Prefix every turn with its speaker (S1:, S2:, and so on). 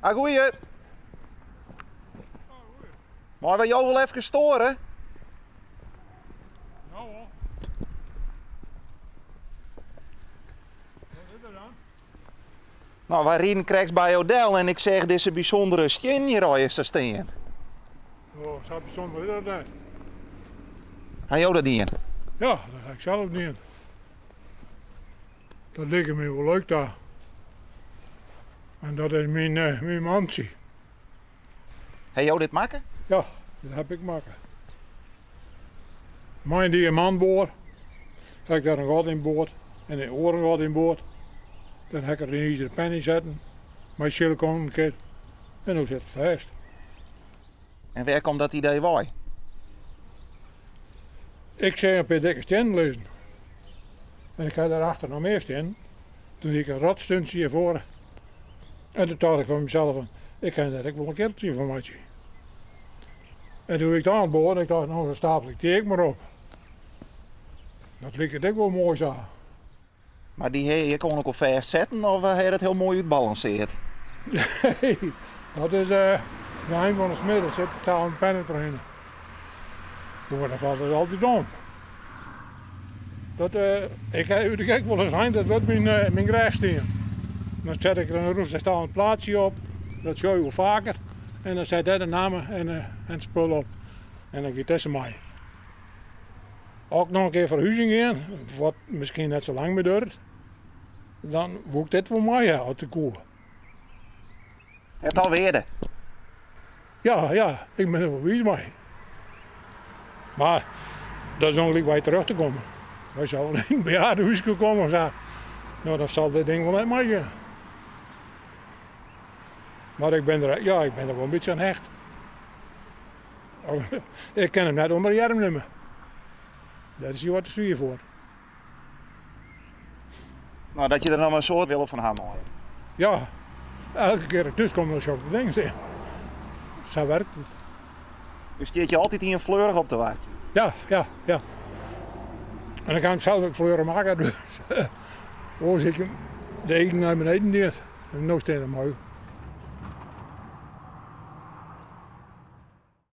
S1: Ah, goeie. Meie wy jo wol efkes stoare?
S2: Ja hoor. Wat is er dan?
S1: No, wy riden krekt by jo del en ik seach dizze bysûndere stiennen hjir allegear sa stean.
S2: Oh, sa bysûnder is dat net.
S1: Ha jo dat dien?
S2: Ja, dat ha ik sels dien. Dat like my wol leuk ta. En dat is myn, eh, myn mantsje.
S1: Ha jo dit makke?
S2: Ja, dat heb ik makke. Mei in diamantboar ha ik der in gat yn board en in oar gat yn board. Dan ha ik der in izeren pen yn setten mei silikoanen kit en no sit it fêst.
S1: En wêr komt dat idee wei?
S2: Ik seach in pear dikke stiennen lizzen. En ik ha dêrachter noch mear stiennen. Toen hie ik in rotstuntsje hjirfoar. En toen tocht ik fan mysels fan, ik kin dêr ek wol in keareltsje fan meitsje. En toen wie ik oan it boaren en ik tocht, no dan stapel ik dy ek mar op. Dat liket ek wol moai sa.
S1: Mar dy ha je ek oan elkoar fêst setten of ha je dat hiel moai útbalanseard?
S2: Nee, dat is it geheim fan de smid, der sit taal en penne trochhinne. Oer dan falt it altyd om. Dat, ik ha út de gek wolris sein, dat wurdt myn, myn grêfstien. Dan set ik der in roeststalen plaatsje op, dat sjoch je wol faker. En dan set dêr de namme en, en it spul op. En dan giet dizze mei. As ik noch in kear ferhúzjen gean, wat miskien net sa lang mear duorret, dan woe ik dit wol mei ha as it koe.
S1: Hat al wearde?
S2: Ja, ja, ik bin der wol wiis mei. Mar dat is ûngelyk wy terug te kommen. Wy sille yn in bejaardehúske komme of sa. No, dan sil dit ding wol net meigean. Mar ik bin der, ja, ik bin der wol in bytsje oan hecht. Ik kin him net ûnder de earm nimme. Dêr is hy wat te swier foar.
S1: No, dat je der noch in soad wille fan ha meie.
S2: Ja, elke kear ik thús kom, dan sjoch ik it ding stean. Sa werkt it.
S1: Dus stiet je altyd ien fleurich op te wachtsjen?
S2: Ja, ja, ja. En dan kan ik sels ek fleuren makke, dus oars ik de eagen nei beneden dien. En no stean er moai.